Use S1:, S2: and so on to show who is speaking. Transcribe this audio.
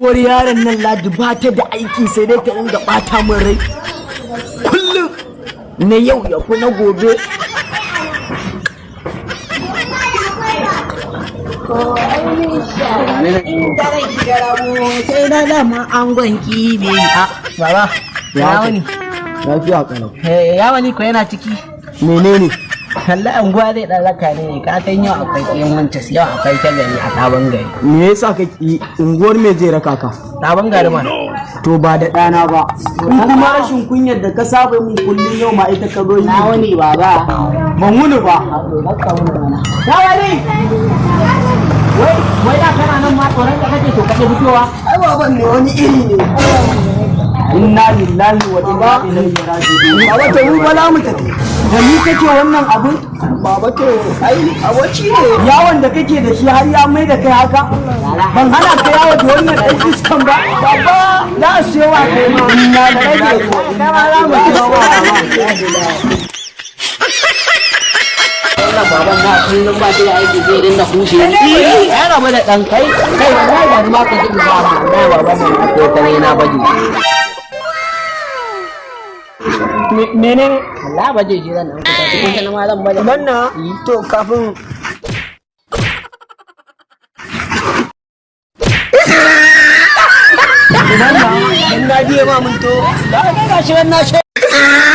S1: Uwar yaron nan Ladi ba ta da aiki sai dai ta ringa bata min rai. Kullum na yau ya fi na gobe.
S2: Sai na dama angon kibe.
S1: Baba,
S2: Ya wani?
S1: Lafiya kalau.
S2: Ya wani ko yana ciki?
S1: Menene?
S2: Kalla anguwa zai dan raka ne, ka san yau akwai tsiyan wancan, yau akwai shagali a sabon gari.
S1: Me yasa ka ki unguwar me zai raka ka?
S2: Sabon gari ma.
S1: To ba da ɗana ba. In kuma rashin kunyar da ka saba min kullum yau ma ita ka zo yi.
S2: Na wani baba.
S1: Ban wuni ba.
S2: Ya wani! Wai, wai da kana nan ma tsoron ka kake to kake fitowa?
S1: Ai baban ne wani iri ne. Inna lillahi wa inna ilaihi raji'un.
S3: Baba, to mu bala mu tafi.
S1: Da ni kake wannan abun?
S3: Baba, to ai aboki ne.
S1: Yawon da kake da shi har ya mai da kai haka? Ban hana ka yawo da wannan ɗan iskan ba.
S3: Baba,
S1: Za a siyo wa kai ma. Inna lillahi wa inna ilaihi raji'un.
S2: Wannan baban na kullum ba shi da aiki zai dinga kushe ni. Ya rabu da ɗan kai, kai wallahi ba ma ka ji ba ma wallahi baban nan ko kare na baje.
S1: Menene?
S2: Allah baje shi zan dan kuta cikin ta ma zan baje.
S3: Manna to kafin
S1: Dan na biye ma mun to.
S2: Ga shi wannan.